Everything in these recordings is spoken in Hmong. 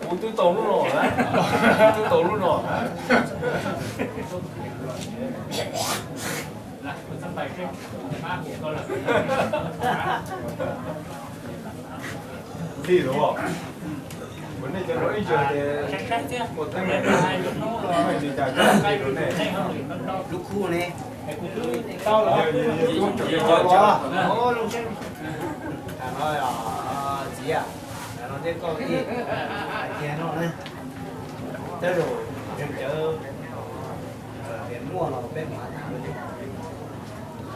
Kuv twb tau lub no, kuv twb tau lub no. Ntxim los, kuv nej cov no ib zaug ces ua teeb meem, ua li cas cov ntxim rau nej. Lub khub ne. Txiv, no tej koj ib, hais tiag no na, tej zaum cawv tias muaj los peb mam tham,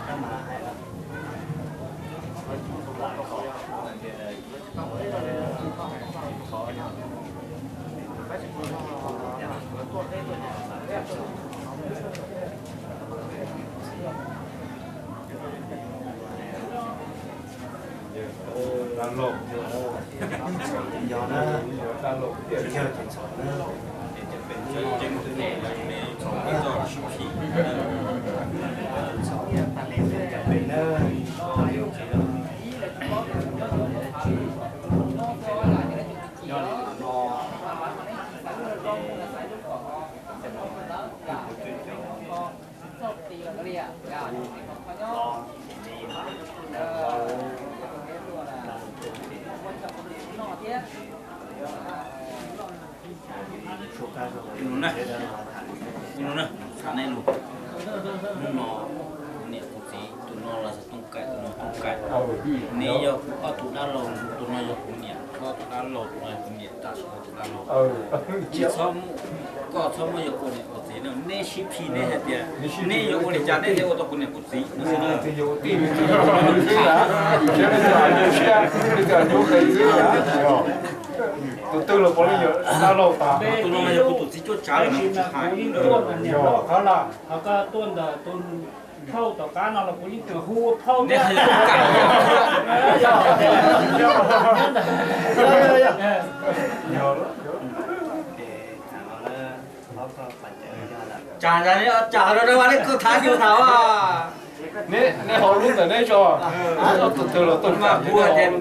tab mas hais los Dab laug, yog na, yog ces txhob na, txhob na, txhob na, pem na, yog li no, Ib hnub na, ib hnub na, xav nej lus. Hnub no kuv niam kuv txiv tus no los xav Tooj Kaim, tus no Tooj Kaim. Neb yog kuv ob tug dab laug, tus no yog kuv niam, ob tug dab laug, tus no yog kuv niam, tam sim no tus dab laug. Tsis txhob, koj txhob muab yog kuv niam kuv txiv no, neb sib phim neb hais tias neb yuav ua li cas neb thiaj ua tau kuv niam kuv txiv no xwb na. Tus twg los puav leej yog dab laug tas. Tus no yog kuv tus txiv cuab tsav lawm, tsis hais. Yog qhov no, qhov koj tuaj ntawm tus phauj tom qab no los kuv yeej tseem hu phauj thiab. Tsam, tsam, tsam, nej kuj thav yus thaum. Neb, neb hauv lub ntawm neb tso. Tus twg los Tooj Kaim,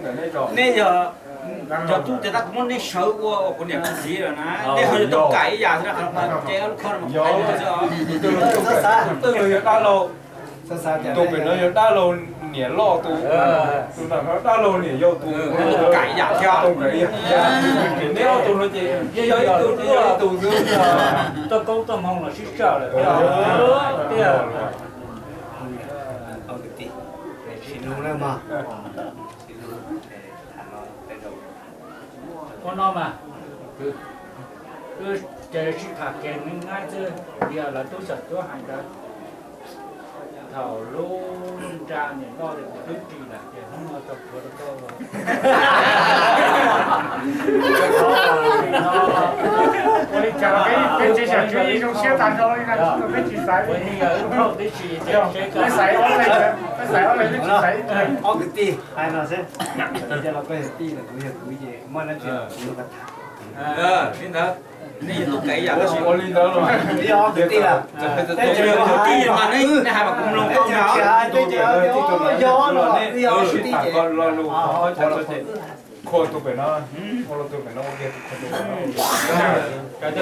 neb yog cov tub ces tab kuv muab neb sawv ua kuv niam kuv txiv lawm na. Neb ho yog Tooj Kaim ib yam xwb na, qhov no ces ob lub khob no mas qhov no xwb os. Tus twg los Tooj Kaim, tus twg los yog dab laug. Tus pem no yog dab laug niam loj tus, tus no dab laug niam yau tus. Tooj Kaim ib yam thiab. Tooj Kaim ib yam thiab. Neb ob tug no ces yog ib tug, yog ib tug xwb. Toj koob toj hmoo los sib tsawj lawm thiab. Sib hlub na mog. Ua no mas, wb ces sib tham kiag nqaij xwb, yog lawv tub xyom cuab hais ntawd. Thaum lub nra niam loj li kuv twb ris lawm ces hnub no tau plhuav rau koj. Ua li cas peb tsis xyom cuab yeej zoo siab tag nrho li na, peb tsis xaiv. Peb xaiv ob leeg, peb xaiv ob leeg, peb tsis xaiv ib tug. Ob kwv tij hais no xwb, coj los koj yog tij los kuv yog kwv ces muaj dab tsi los kuv tham. Li ntawd, nej yog Tooj Kaim ib yam tab sis ua li ntawd los yog ob kwv tij lawm. Kwv tij mas nej hais mas kuv mloog tau na. Kho tus pem no, kho tus pem no ua kiag tus kho tus pem no.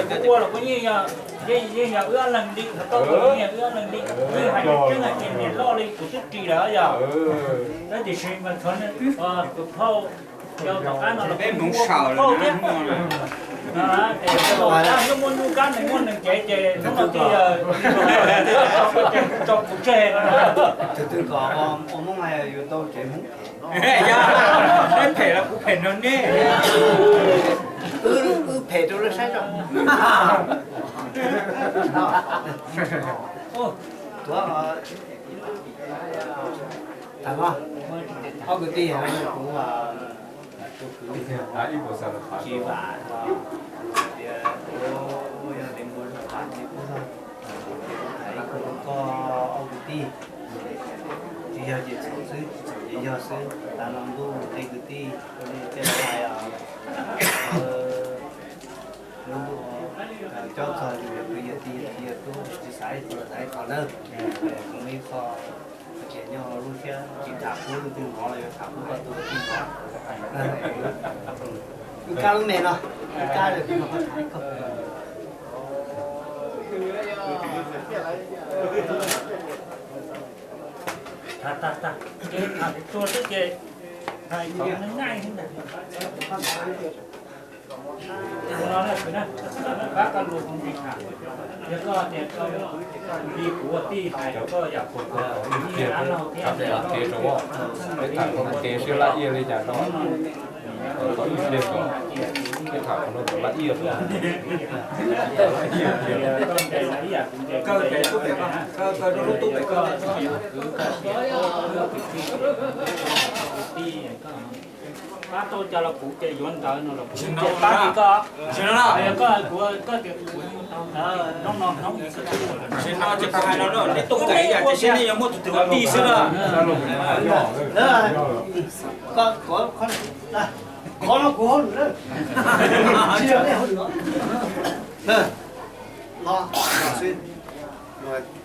Kuv ua los kuv yeej yog, yeej yog wb ob leeg li, koj yeej yog wb ob leeg li. Wb hais tseeb hais tias niam loj li kuv twb ris lawm yog. Tab tiam sis mas txhob tus phauj, yog tom qab no los peb hmoov saum lawm thiab. Hnub muaj nyuj kab nees muaj nees cev ces hnub no twb yog tso kuv tseg no. Tus twg kom ua Hmoob yuav tau tsev Hmoob. Yog, neb phem los kuv phem nrog neb. Wb phem rau lawv saib tso. Tuav, tham mog, ob kwv tij, kuv tus kwv tsis vam no, tias kuv yog tes npua zog pam ces kuv tham ib khub rau koj ob kwv tij. Tsis yog ces txhaum xwb, tsis txhaum ces yog xwb. Tav no ntuj tej kwv tij, tej laus hais os, lub ntuj cob txog yus yog kwv yog tij yog txiv yog tub tsis xav ib qho los xav ib qho nawb. Kuv muaj ib qho hais tias nyob hauv lub siab tsis tham pub leej twg hnov los yuav tham pub koj tus kwv tij hnov. Wb kab lub me no, wb kab los kuv mam tham ib qho. Tag tag tag, ces tham kuv tuag xwb ces hais kom nqaij xwb ntag. Tus no na, kwv na, pab koj lus ntsis tham. Yog koj tias koj li kuv ua tij hais koj yam pum koj ib yam dab laug thiab. Peb tham qhov no ces sib laj iaj li cas no. Tau ib pliag kom peb tham qhov no kom laj iaj. Kaw pem tub pem ko, kaw rau lub tub pem ko. Pab tau cov los kuv ces yuav ntawd no los kuv ces pab li koj. Yog koj kuv koj tias kuv hnub no hnub no ces pab hais no nej tuaj kais ib yam ces seb nej yuav muaj tus twg ua tij xwb na. Qhov no kuv hauj lwm na. Los, los xwb.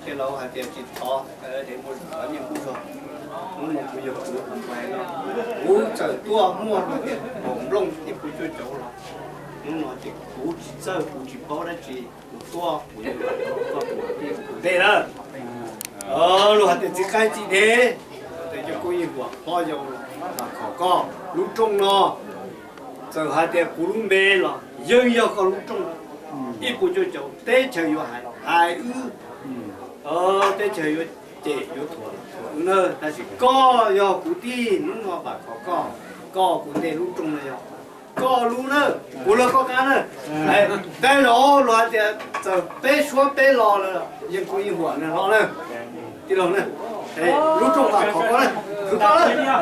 Tej laus hais tias tsis thov dev muaj qhov nyiaj kub zog. Hnub no kuv yog kuv, kuv txawm tuaj muaj hais tias nplooj ib puas cuaj caum los, hnub no ces kuv tsis txawj, kuv tsis paub dab tsi, kuv tuaj kuv yuav koj tus tij tus ntej na. Luag hais tias txiv qaib txiv dev, tes cov koob yeej huam hlob yau los khom koj lub rooj no. Txawm hais tias kuv lub npe los yeej yog koj lub rooj. Ib puas cuaj caum teb chaws yuav hais, hais wb, teb chaws yuav cem yuav thuam, thuam wb na, tab sis koj yog kuv tij, hnub no vam khom koj, koj kuv ntej lub rooj no yog koj lub na, kuv lawv koj qab na. Ntawd los luag hais tias txawm peb suab peb lo lawm yeej koob yeej huam na hlob na. Tij laug na, lub rooj vam khom koj na, khwv koj na.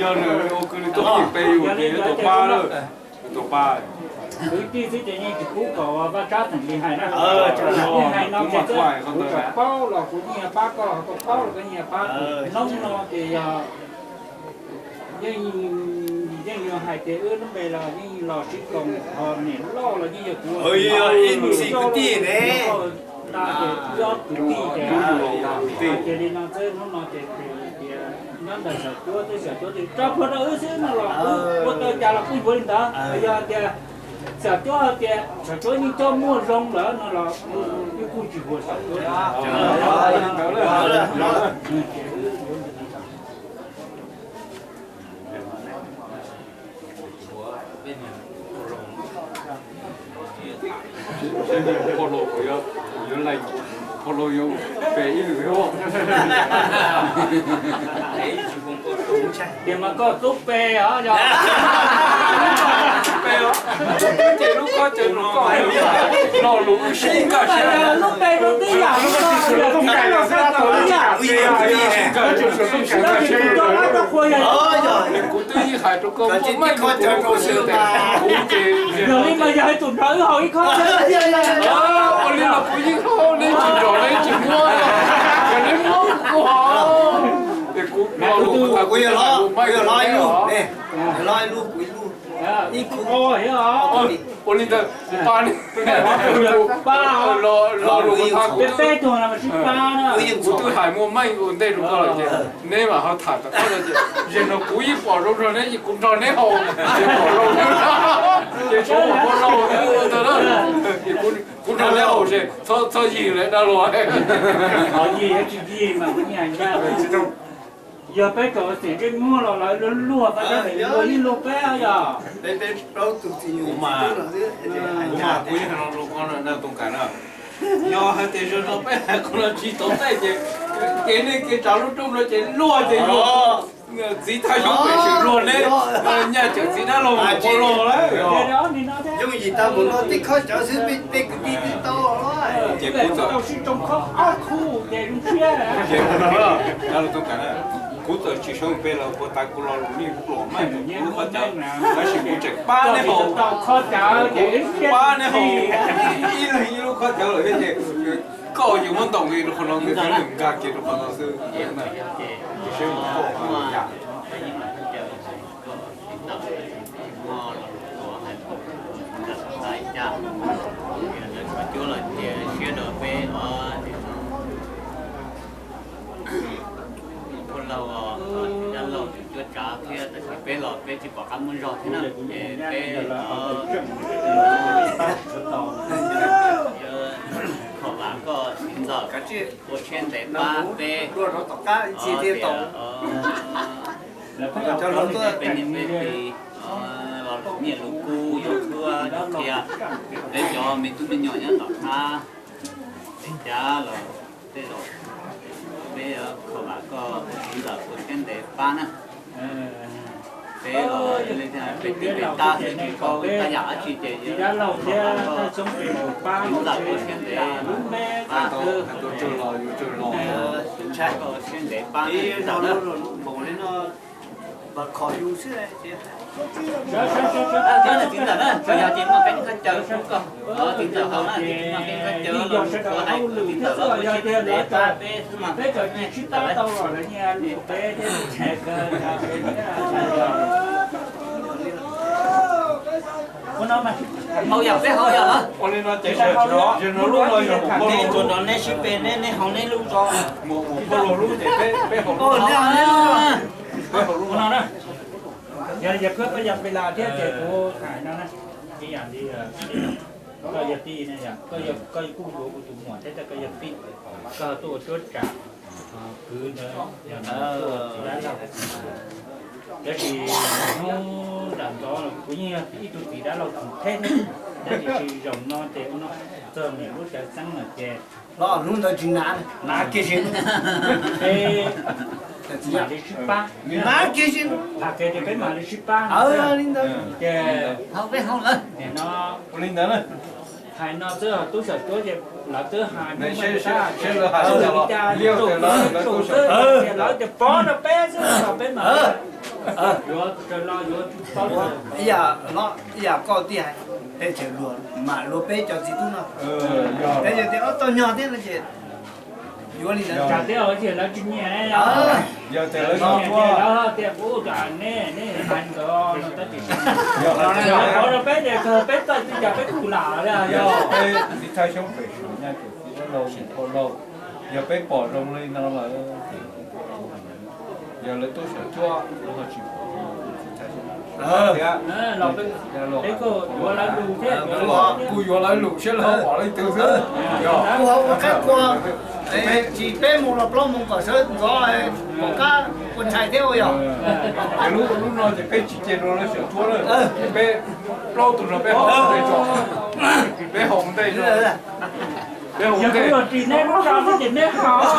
Yog nws ua kwv nws tuaj pib peb yus ces yuav tau pab lawm, yuav tau pab. Kwv tij xwb ces yeej tsis pub kom Vaj Tsab Theem Lis hais na. Yeej hais no ces kuv txawm paub los kuv yeej yuav pab koj, koj paub los koj yeej yuav pab. Hnub no ces yog yeej, yeej yuav hais tias wb lub npe los yeej los sib koom, ho niam loj los yeej yog kuv ib txhis kwv tij ne. Ces ob kwv tij ces hais tias li no xwb, hnub no ces tias nyob ntawm Xyom Cuab xwb, Xyom Cuab tias tso plhuav rau wb xwb no los ua tau cas los kuj yuav li ntawd. Yog tias Xyom Cuab hais tias Xyom Cuab yeej coj muaj zoo lawm no los wb kuj tsis huam Xyom Cuab. Poj hlua kuv yuav, kuv yuav lees, poj hlua yuav pe ib lwm. Tias mas koj tub pe os, yog pe os, ces lub koj ces lub koj, lo lus wb sib nkag siab, lub pe rau tib yam, kuv twb yeej hais rau koj muaj meej rau kuv ces yog li mas yog tus nrog wb haus ib khob, ua li los kuv yeej haus, neb tsis nrog neb tsis muab, yog neb muab kuv haus. Ces kuv, kuv yog hlob, kuv yog hlob ib lub, hlob ib lub, kuv ib lub. Ib khub, ua li ntawd, pab ne, pab, lo lus kuv pab, kuv twb hais muaj meej ua ntej rau koj lawm ces neb mam ho tham tom qab no ces, zaum no kuv yeej pom zoo nrog neb ces kuv nrog neb haus, ces pom zoo, ces tsuav ua poj laug ua ntawd na, ces kuv nrog neb haus ces txhob yig lawm dab laug. Yog peb kom xim ntsej muag los lawv luag pab sab, luag ib luag peb yog. Kuv mas, kuv mas kuv yeej hais no rau koj na Tooj Kam na, yog hais tias zaum no peb hais qhov no tsis tau tej ces kev nej kev tsav lub rooj no ces luag ces luag, txiv thaj yeeb pem sim luag neb, nyaj tseem txiv dab laug mus ua luag lawm. Yooj yim tag mus no tib khob cawv xwb peb kwv tij twb tau. Ces kuv txawm, kuv txawm tsis sawv peb los puas tas kuv lo lus yeej pluam meej kuv lub khob cawv, tab sis kuv tseem pab neb haus, kuv pab neb haus ib leeg ib lub khob cawv lawm thiab ces koj yuav muab ntaus nqi rau qhov no, nkag kiag rau qhov no xwb. Ntawm Xyom Cuab los tias siab rau peb os, peb laug, dab laug tus cuab tsav thiab, tab sis peb los peb tsis pom qab muaj zog thiab na, ces peb kho vam koj txiv ntxawm ua siab ntev pab peb, peb niam peb txiv, los lus nyiaj lus kub yuav tuaj yuav qhia peb cov me tub me nyuam nyob tom qab, peb cab los tej zaum peb kho vam koj ua txiv ntxawm ua siab ntev pab na. Peb los peb tib peb tab xwb tsis paub ib yam dab tsi ces yus lam ua siab ntev, ntshai koj ua siab ntev pab ntawm no. Txiv ntawm na, tsuas yog ces muaj peb khaub ncaws rau koj, txiv ntawm hauv na, muaj peb khaub ncaws los ua hais txiv ntawm los ua siab ntev pab peb xwb mas. Hau yam peb hau yam los. Ua li no ces tsuas nrog neb sib pe neb, neb hau neb lub zog. Mus mus pab lub ces peb hau lub. Peb hau lub no na. Yog yog koj koj yog pe las thiab ces kuv hais no na. Ib yam li koj yog tij ne, koj kuj yuav kuv tus muam thiab koj yog tij, koj tuaj ua suab tsam kwv ntawd, yog ntawd tuaj txiv dab laug. Tab sis hnub nram ntxov kuv yeej yog ib tug txiv dab laug tseem theb thiab, tab sis zaum no ces ua no txog niam lub cawv xeeb lawm ces los hnub ntawd tsis hnav, hnav kiag sis, peb mam li sib pab, hnav kiag sis, hais tias peb mam li sib pab. Ces nim no ua li ntawd na. Hais no xwb, tub Xyom Cuab ces lawv twb hais, seb lawv hais li cas, lawv tias pov rau peb xwb los peb mam yuav raws los yuav paub. Ib yam koj tij hais, peb tseem luag mam luag peb cov txiv tub no. Peb yog tias ob tog nyog thiab no ces yuav li ntawd. Tsam thiab os, lawv tsis nyiam, yog tias lawv tias kuv ua cas ne, ne hais nkawd no tab sis pov rau peb ces peb txawj tsis cas peb kuj lam li yog. Peb txiv thaj xyoob pem Suav nyaj tus txiv dab laug ua laug, yog peb pom zoo li no lawm, yog lawv tub Xyom Cuab lawv ho tsis pom zoo li txiv thaj xyoob thiab. Peb kuj yuav lawv lus thiab, kuj yuav lawv lus seb lawv ho pom leej twg xwb. Kuv ho ua qab kua, tsis peb mus los plaub mus kom sawv ntxov pom qab ua ntshai thiab ua yog. Ces lub lub no ces peb tsis cia rau lawv Xyom Cuab lawm, ces peb plaub tus no peb haus ntej tso, peb haus ntej tso. Yog kuv los tsis neb lub zog xwb ces neb haus.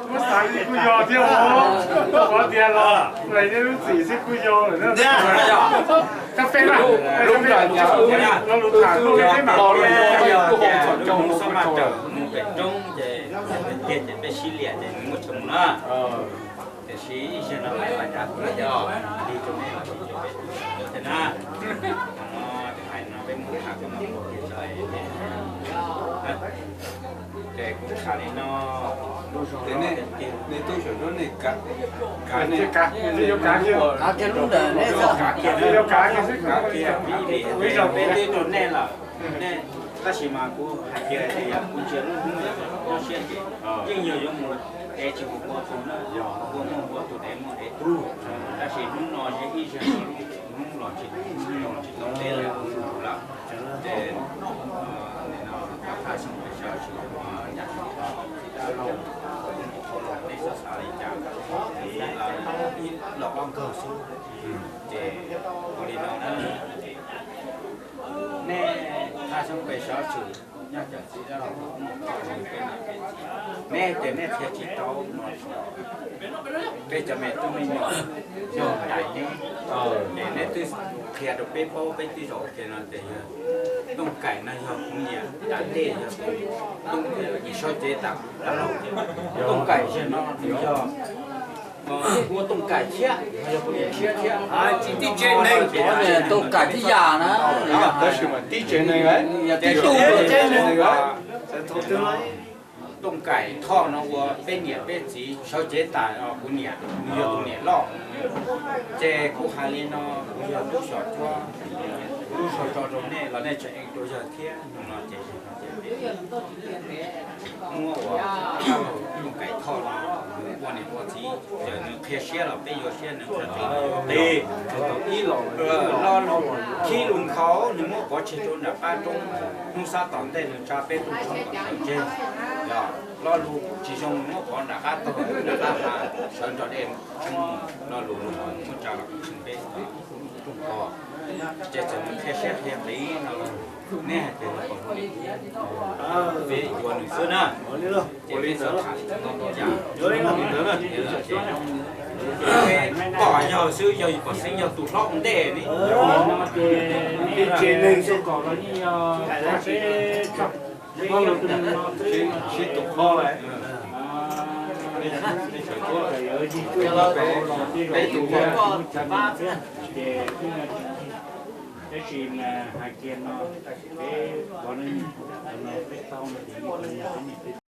Kuv xav kuj yog thiab os, koj qhov tias los lawv neb lub txim xwb kuj yog lawm na. Kab peb na, lub nram nyab, no lus tham kuj li peb mam los li. Mus pem roob ces tiag ces peb sib liam ces nws muaj chaw mus na. Tiam sis ib zaug no hais pab cov kuv yog li rau nej los sis rau peb tug thiab na. Qhov no hais no peb mus tham koj mas ua kiag tso. Ces kuv tham li no, lub zog no tiag, nej tub Xyom Cuab nej kav, kav, kav kiag lub ntawd, nej kav kiag xwb, kav kiag, ib zaug peb twb rau nej lawm. Nej, tab sis mas kuv hais kiag tias yog kuv ntsia lub hnub no siab ces yeej yog yuav mus ev tsis mus ua tus na, ua muaj ua tus dev muaj dev tug. Tab sis hnub no yog ib zaug hnub los tsis, hnub los tsis tau teb lawm, lawm. Ces nim no thaj xyoo peb sawv tsis, nyab tsis tau txiv dab laug, nej xav xav li cas, ib los ob nkawg xwb. Ces ua li no na, nej thaj xyoob peb sawv tsis, nyab cov txiv dab laug, nej ces nej qhia tsis tau no, peb cov me tub me nyuam yog nraim neb, ces neb twb qhia rau peb paub peb twb zaum kiag no ces yog Tooj Kaim no yog kuv niam, Nram Dej yog kuv, Tooj, Sawv Cev tas kuv dab laug thiab. Tooj Kaim zaum no nws yog ua Tooj Kaim thiab, yog kuv niam tshiab thiab. Tib tsev neeg, Tooj Kaim tib yam na, tab sis mas tib tsev neeg, tib tug tsev neeg. Tooj Kaim Thoj no ua peb niam peb txiv, Sawv Cev tas kuv niam, nws yog tus niam loj. Ces kuv hais li no, kuv yog tub Xyom Cuab, kuv lub zog tso rau nej los nej tseem eev rau yawg thiab no ces muab ua Tooj Kaim Thoj no, nws ua niam ua txiv, yog nws qhia siab los peb yuav siab, nws qhia qis los yuav qis. Ib los lo lus khib lus nkhaus, nws muab pov tseg rau nram qab roob, hnub sab tom ntej nws tsa peb rooj tshoob kom sawv tseg. Yog lo lus tsis zoo nws muab pov nram qab tog, nram qab hav, sawv nrog dej tsoob, lo lus muab tsa los tsheej peb rooj tog. Ces txawm nws qhia siab qhia qis no los Nej hais tias peb yuav nws xwb na, ces peb txhob tham li no li cas. Pom yog xwb, yog yus pom xeeb yog tus hlob ua ntej ne. Sib tus hlob lawm. Peb tus hlob. Tab sis mas hais kiag no, peb ua neej no peb tau no ces yeej tau nyiaj peb niam peb